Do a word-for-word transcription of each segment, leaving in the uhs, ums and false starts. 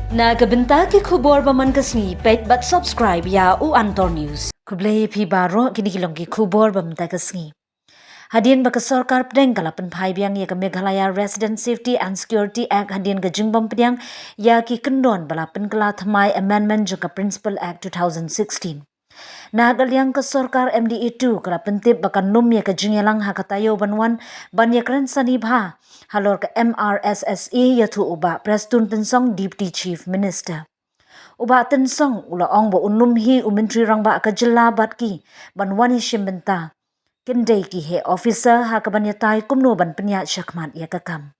Na ka bynta ki khubor ba man ka sngi, peit bad subscribe ïa u Antor News. Khublei phi baroh, kine ki long ki khubor ba mynta ka sngi. Hadien ba ka sorkar pdeng ka la pynphai biang ïa ka Meghalaya Resident Safety and Security Act hadien ka jingbym pdiang ïa ki kyndon ba la pynkylla thymmai amendment jong ka Principal Act two thousand sixteen. Na ka liang ka sorkar M D A two ka la pyntip ba kan ym ïa ka jingïalang ha ka taïew ban wan ban ïakren sani bha halor ka M R S S A, ïathuh u Bah Prestone Tynsong, Deputy Chief Minister. U Bah Tynsong u la ong ba un ym hi u Myntri Rangbah ka jylla bad ki ban wan ïashim bynta. Kin dei ki heh officer ha kaban ïatai kumno ban pynïaid shakhmat ïa ka kam.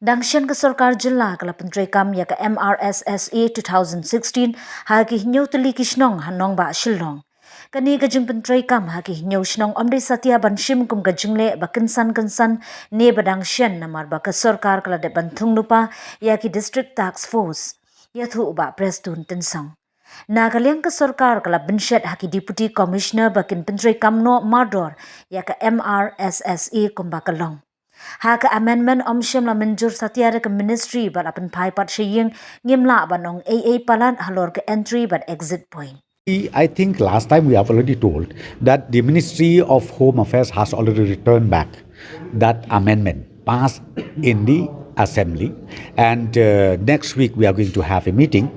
Dang shen ka sorkar jylla ka la pyntreikam ïa ka M R S S A two thousand sixteen ha ki hynñiew tylli ki shnong ha nongbah Shillong. Kane ka jingpyntreikam ha ki hynñiew shnong ym dei satia ban shim kum ka jingleh ba kynsan kynsan ne ba dang shen, namar ba ka sorkar ka la dep ban thung lypa ïa ki District Task Force, ïathuh u Bah Prestone Tynsong. Na ka liang ka sorkar ka la bynshet ha ki Deputy Commissioner ba kin pyntreikam noh mardor ïa ka M R S S A kumba ka long. Ha ka amendment ym shym la mynjur satia da ka Ministry bad la pynphai pat sha ïing, ngim lah ban ong ei ei palat halor ka entry bad exit point. I think last time we have already told that the Ministry of Home Affairs has already returned back that amendment passed in the assembly, and uh, next week we are going to have a meeting.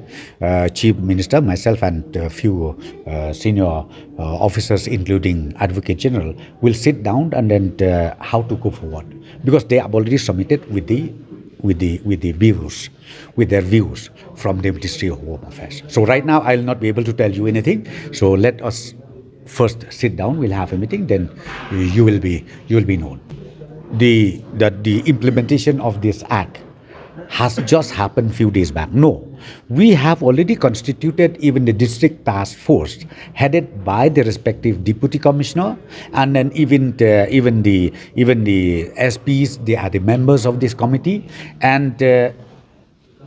Uh, Chief Minister, myself, and a few uh, senior uh, officers, including Advocate General, will sit down and then uh, how to go forward, because they have already submitted with the with the with the views, with their views from the Ministry of Home Affairs. So right now, I will not be able to tell you anything. So let us first sit down. We'll have a meeting. Then you will be you will be known. The that the implementation of this act has just happened few days back. No, we have already constituted even the district task force headed by the respective deputy commissioner, and then even the, even the even the S Ps, they are the members of this committee, and uh,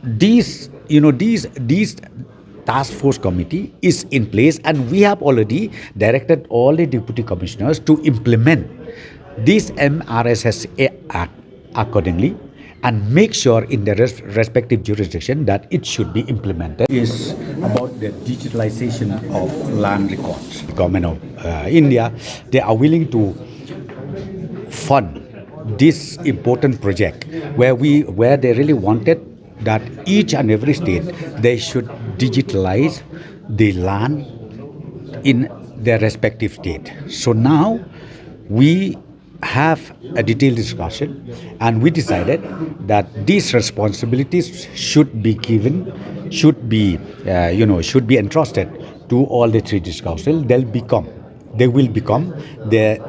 these you know these these task force committee is in place, and we have already directed all the deputy commissioners to implement this M R S S A Act accordingly and make sure in the res- respective jurisdiction that it should be implemented. Is about the digitalization of land records. Government of uh, India, they are willing to fund this important project where we where they really wanted that each and every state, they should digitalize the land in their respective state. So now we have a detailed discussion, and we decided that these responsibilities should be given, should be uh, you know should be entrusted to all the three district council. They'll become they will become the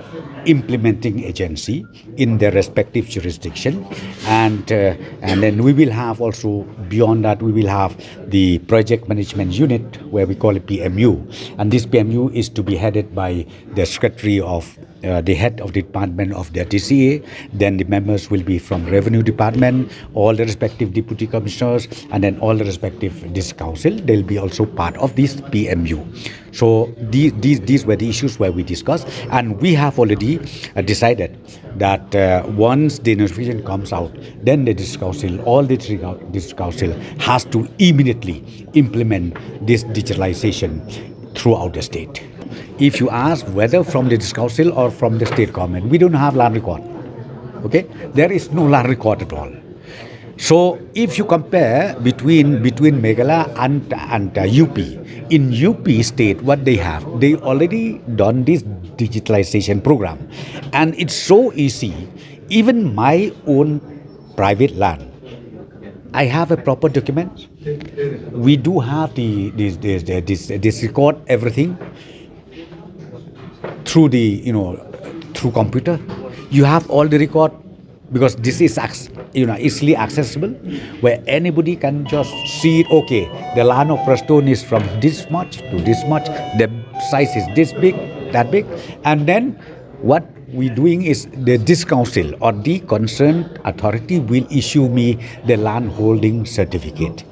implementing agency in their respective jurisdiction, and uh, and then we will have also, beyond that, we will have the project management unit, where we call it P M U, and this P M U is to be headed by the secretary of uh, the head of the department of the D C A. Then the members will be from revenue department, all the respective deputy commissioners, and then all the respective district council. They'll be also part of this P M U. So these, these, these were the issues where we discussed, and we have already uh, decided that uh, once the notification comes out, then the district council, all the three gov- district council, has to immediately implement this digitalization throughout the state. If you ask whether from the district council or from the state government, we don't have land record. Okay, there is no land record at all. So if you compare between between Meghalaya and and uh, U P, in U P state, what they have, they already done this digitalization program, and it's so easy. Even my own private land, I have a proper document. We do have the this this this, this record, everything through the you know through computer. You have all the record because this is acc- you know easily accessible, where anybody can just see it. Okay, the land of Prestone is from this much to this much, the size is this big, that big, and then what we doing is the this council or the concerned authority will issue me the land holding certificate.